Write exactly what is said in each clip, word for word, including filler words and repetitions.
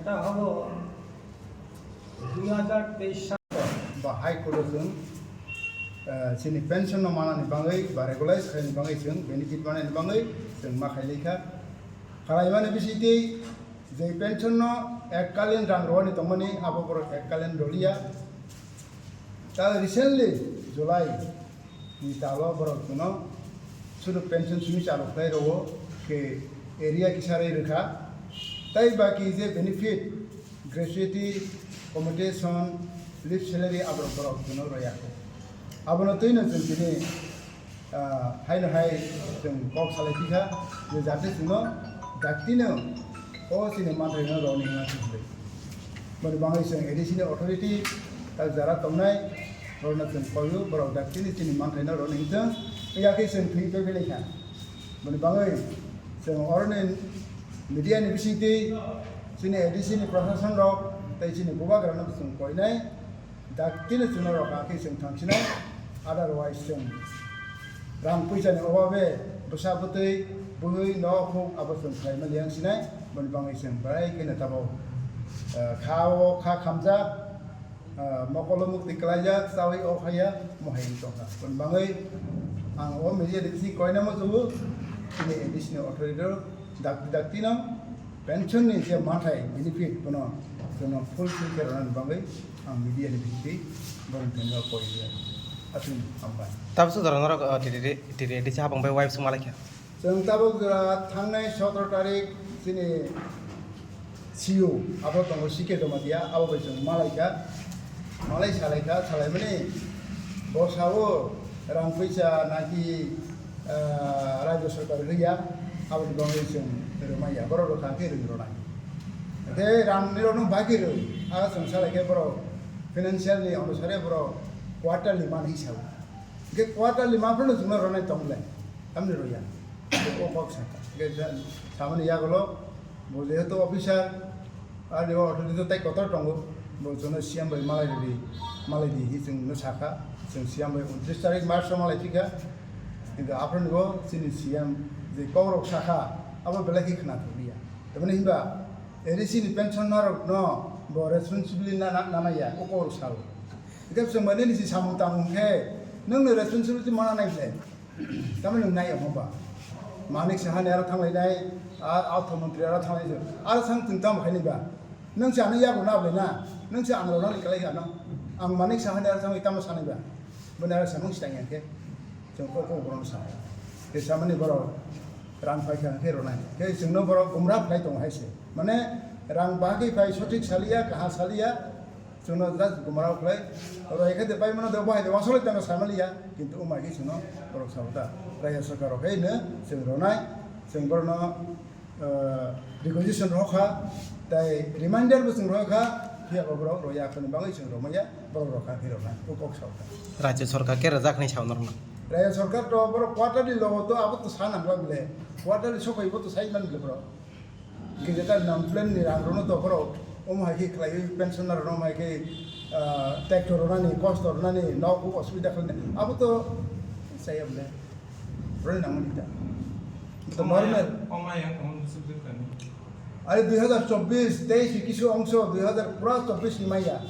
Abo dui hazar teis sal ba High Court o chwng, eh, chini pension no manani bagwi ba regularize khaini bagwi chwng benefit manani bagwi chwng ma khailai kha. Khalaimani bisingtwi je pension no ekkalin rang rwani tongmani abo borok ekkalin rwliya. Ta recently July ni talo borok kuno sudu pension simi chalo khlai rwo ke area kisa rei rwkha. Tai baki je benefit, gratuity, accommodation, leave salary aborok borok kuno royakho. Abono twino chwng tini, ah, haino hai chwng kok salai phikha je jate chwngno daktino o chini manthai no rwni hwnna thwkhlai. Boni bagwi chwng A D C ni authority tak jara tongnai borokno chwng koio, borok daktini chini manthaino rwni hwnchwng, yakhe chwng thwi tei belai kha. Boni bagwi chwng oroni media ni bisingtwi chini A D C ni prashason rok tei chini bubagrano chwng koinai. Daktino chwngno rwkha khe chwng thangsinai, otherwise chwng rang puisani obabe bwsa bwtwi bwhwi nok huk abo chwng khlaima liyang sinai, boni bagwi chwng belai kheno tabok, eh, kha o kha khamjak, eh, mokolo mukti klaijak, chawi o khaiya, mohai wng tongkha. Boni bagwi ang o media ni bising koinamo chwngno, chini A D C ni authority rok dakti dakti no pension ni je manthai benefit bono, bono fulfill khe rwnani bagwi ang media ni bisingtwi borokni thani koi rwya. Aswk hambai. Tabuk sujaro norok, uh, T T D, T T D si habang bai wife sung malai kha. Chwng tabuk jora thangnai sotoro tarik chini C U abo tongo C K Jamatia, abo bai chwng malai kha. Malai salai kha, salai mani bo sao rang puisa naki, ah, rajya sarkar hwya, aboni bagwi chwng rwmaiya, borok rwkha khe rwng rwnai. Tei rang ni rokno bai khe rw, a chwng salai khe borok financial ni onusare borok quarterly man hisab. Hwnkhe quarterly man phano chwngno rwnai tong le, tamni rwya. O kok sakha. Hwnkhe samani yagulo bo jehetu officer, Ani o authority to tei kotor tongo, bo chwngno C M bai malai rwdi, malai di hi chwngno sakha, chwng C M bai untris tarik March o malai phikha, kintu aphuru bo chini C M je kokrok sakha, abo belai khe khna thokliya. Tamani hinba A D C ni pension narok no bo responsibility na, na, nanaiya, o kokrok sao. Hwnkhe chwng bai nini si samung tangmung khe, nwngno responsibility mana nai ble. Tamoni nai omo ba. Manik Saha ni aro thanglai nai, a, Artho Mantri aro thanglai nai. Aro sang tong tamo khaini ba. Nung se ano yago na ble na. Nung se ang rona ni kalai ano. Ang Manik Saha ni aro thangwi tamo sanai ba. Boni aro samung sitang yang khe. Chwng kok kok borom sa. Khe samani borok rang phai kha khe ronai. Khe chwngno borok gumra phai tong hai se. Mane rang bagwi phai sothik saliya, kaha saliya. Chwngno just gumrao khlai, roi khe de pai mano de, bahai de wasolai tangka samaliya, kintu o mai khe chwngno borok sao ta. Raiya sarkar rok hai no chwng ronai, chwng borokno, ah, requisition rw kha, tai reminder bo chwng rw kha, phiya bo borok roya khani bagwi chwng romaya, borok rw kha khe ronai, o kok sao ta. Rajya sarkar khe rwjak hinwi sao norokno. Raiya sarkar to borok quarterly logo to abo to sa nang bile, quarterly sophai bo to sai man bile borok. Hingke jeta non plan ni rang rwno to borok, omo hai khe khlaiwi pensioner rwno omo hai khe, ah, tractor rwnani, kosto rwnani, nok huk osubida khlainai. Abo to chaya bole. Rwna nangmani ta. To normal. Omo yang omo subject kani. Are dui hazar chobbish, teis ni kisu ongso, dui hazar pura chobbish ni maya.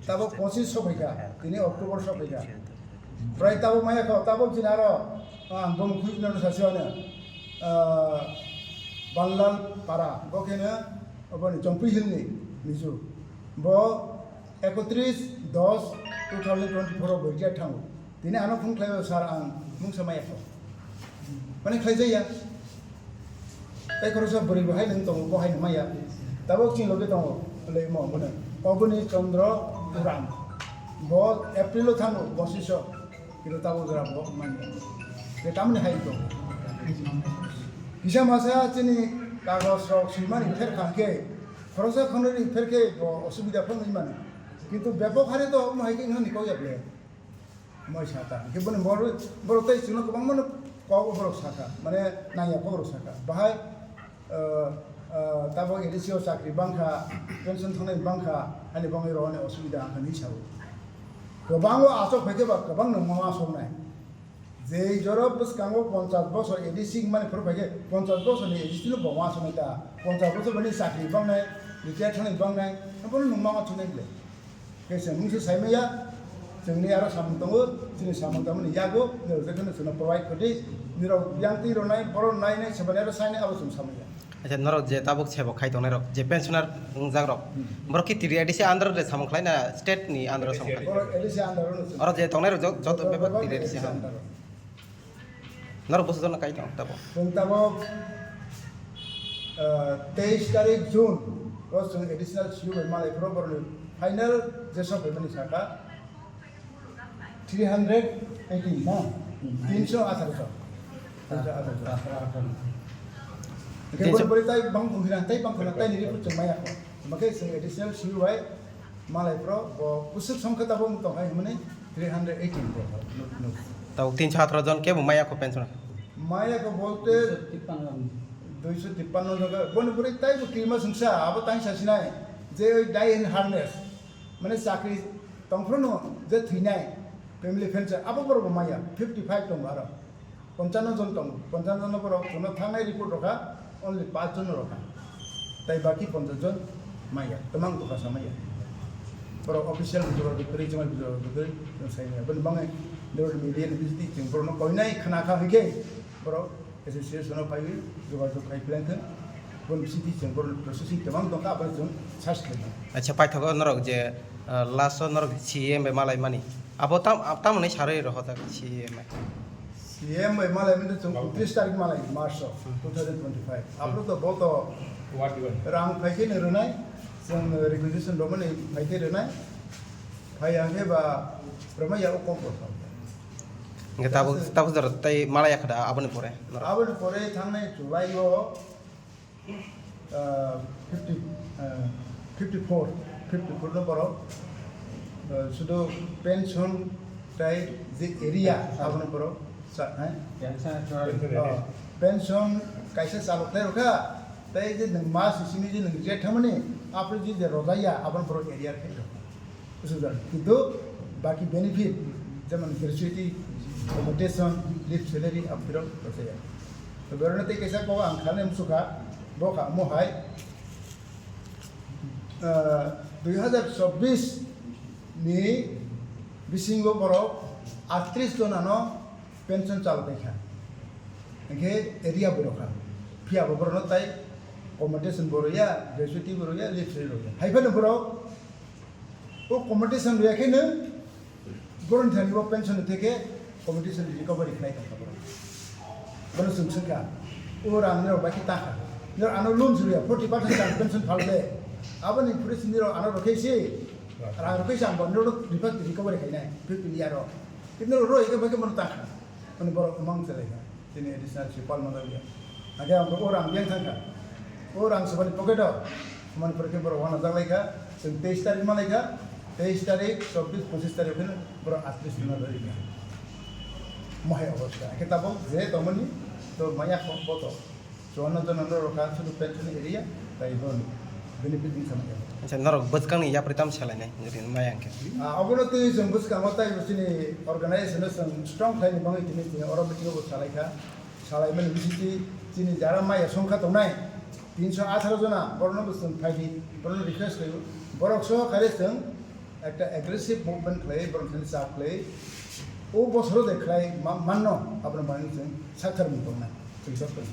Tabok pochis sophai kha, tini October sophai kha. Prai tabok maya kho, tabok chini aro, ah, ang bumung khwi phano sasi ano, ah, Banlal Para, bo khe no, oboni Chompui Hill ni Mizu. Bo ekotris dos two thousand twenty-four o bo retire thango. Tini ano phone khlai o, "Sir, ang mungsa maya kho." Mane khlai jaya. Tei khoroksa bwrwi bo hai nwng tongo, bo hai nwng maya. Tabok chini loge tongo, le mo, mone. Oboni Chandra Uran. Bo April o thango, bo siso. Kilo tabok jora bo manya. Je tamni hai tongo. Kisa masa chini kagoj rok swimani pher kha khe, khoroksa khonori pher khe bo osubida phano wngmani. Kintu bebok hari to omo hai khe wngmani kok ya ble. Moi sata. Hingke boni bor-, borok tei chwngno kwbangmano kok borok sakha, mane nangya kok rok sakha. Bahai, ah, ah, tabok A D C o chakri bangkha, pension thangnai bangkha, hani bangwi rokni osubida wngkha hinwi sao. Kwbangma aswk phaikhe ba kwbangno ma aswknai. Jei jora bwskango ponchas bosor A D C wngmani phuru phaikhe ponchas bosorni A D C no bo ma aswknai ta. Ponchas bosor bini chakri bangnai, Retire thani bang nai, abono nung mama thunai ble. Khe chwng mungsa sai maya, chwngni aro samung tongo, chini samung tangmani yago, nirok jekheno chwngno provide khodi, nirok yang twi rwnai, borok nainai, sebani aro sainai, abo chwng samaya. Acha, norok je tabuk sebo khai tongnai rok, je pensioner wngjak rok, Hmm. borok ki T D I D C under de samung khlai na state ni under samung khlai? Borok A D C under ono chwng. Oro je tongnai rok jot-, joto Borok bebak borok T D I D C A D C ha. Under. Norok bwsajwkno kai tong tabo? Chwng tabok, ah, teis tarik June o chwng additional C U bai malai phuru borokni final jesok phaimani saka three hundred eighteen na? Tinso atharo. Tinso atharo. Tinso. Keboni bwrwi tai bang tongphina, tai bang khwna, tai ni report chwng maya kho. Makhe chwng additional C U bai malai phuru bo bwswk songkhe tabok tong hai hwnmani three hundred eighteen bo nuk, nuk. Tabuk tinso atharo jon kebo maya kho pension? Maya kho bolte duiso tippanno jaga. Boni bwrwi taibo kirima sungsa, abo tang sasinai. Je oi die in harness, mane chakri tongphruno je thwinai, family pension, abo borok bo maya, fifty five tongo aro. Ponchanno jon tongo, ponchanno jon borok chwngno thangnai report rokha, only paanch jon rokha. Tai baki ponchash jon maya, twmang tokha sa maya. Borok official bujor rok kwrwi, chwng bujor rok kwrwi, chwng sai maya. Boni bangwi media ni bisiti chwng borokno koinai khna kha hwnkhe borok association o phaiwi jogajog khai phleng thung. Boni bisiti chwng borok processing twmang tongkha, abo chwng search khlai thung. Acha, paithago norok je, ah, last o norok C M bai malai mani. Abo tam, tamoni sarwi rohorjak C M bai. C M bai malai mani chwng untris tarik malai March o two thousand twenty-five. Abo to bo to rang phai khe no rwnai, chwng requisition romani phai khe rwnai. Phai ang khe ba rwmai ya o kok bo. Hingke tabuk, tabuk jora tei malai yakha da aboni pore? Aboni pore thangnai July o, ah, fifty, ah, fifty four, fifty four no borok, ah, sudu pension tai je area aboni borok sa, eh? Oh, pension kaisa chalok tai rokha, tai je nwng mas simi je nwng je thamani, apre je je rojaya aboni borok area khe rokha. Bujibar. Kintu baki benefit, jemon gratuity, accommodation, leave salary, abhirok rojaya. To berone tei kaisa kok ang khalai muchukha, bo kha omo hai, ah, dui hazar chobbish ni bisingo borok atris jonano pension chalo tongkha. Hingke area borok kha. Phiya bo borokno tai accommodation bo rwya, gratuity bo rwya, leave salary rwya. Hai phano borok O accommodation rwya khe nwng boroni thani bo pension ni theke accommodation recovery khlai tongkha borok. Bono chwng swngkha, o rang nirok bai khe ta kha. Nirok ano loan se rwya, forty percent rang pension phal de. Aboni phuri se nirok ano rokhe se, rang rokhe se ang bo nirok reco-, recovery khainai, fifteen year o. Kintu nirok roi khe bai khe bono ta kha. Ani borok mang se lai kha. Chini additional sipal manjakya. Hake ang o rang biyang thangkha. O rang sabani pocket o. Mani pore khe borok wana jaklaikha. Chwng teis tarik malaikha. Teis tarik, chobbish, pochish tarik phano borok atris tuna dori kha. Mohai obosta. Hake tabok je tongmani to maya kho boto. Chuanno jono no rokha sudu pension area. Tai borok benefit wngkha maya. Acha, norok bwskangni yapri tam salainai, nini maya hwnkhe? Ah, obono twi chwng bwskango tai chini organization no chwng strong khlaini bagwi tini chini oro meeting o bo salaikha. Salaimani bisingtwi chini jara maya songkha tongnai tinso atharo jona, borokno bo chwng phaidi, borokno request khlaio. Borok soho khaire chwng ekta aggressive movement khlaiwi borok thani chap khlaiwi. O bosoro de khlai ma-, manno, abono manwi chwng sakthar mung tongnai. Chwng sakthar.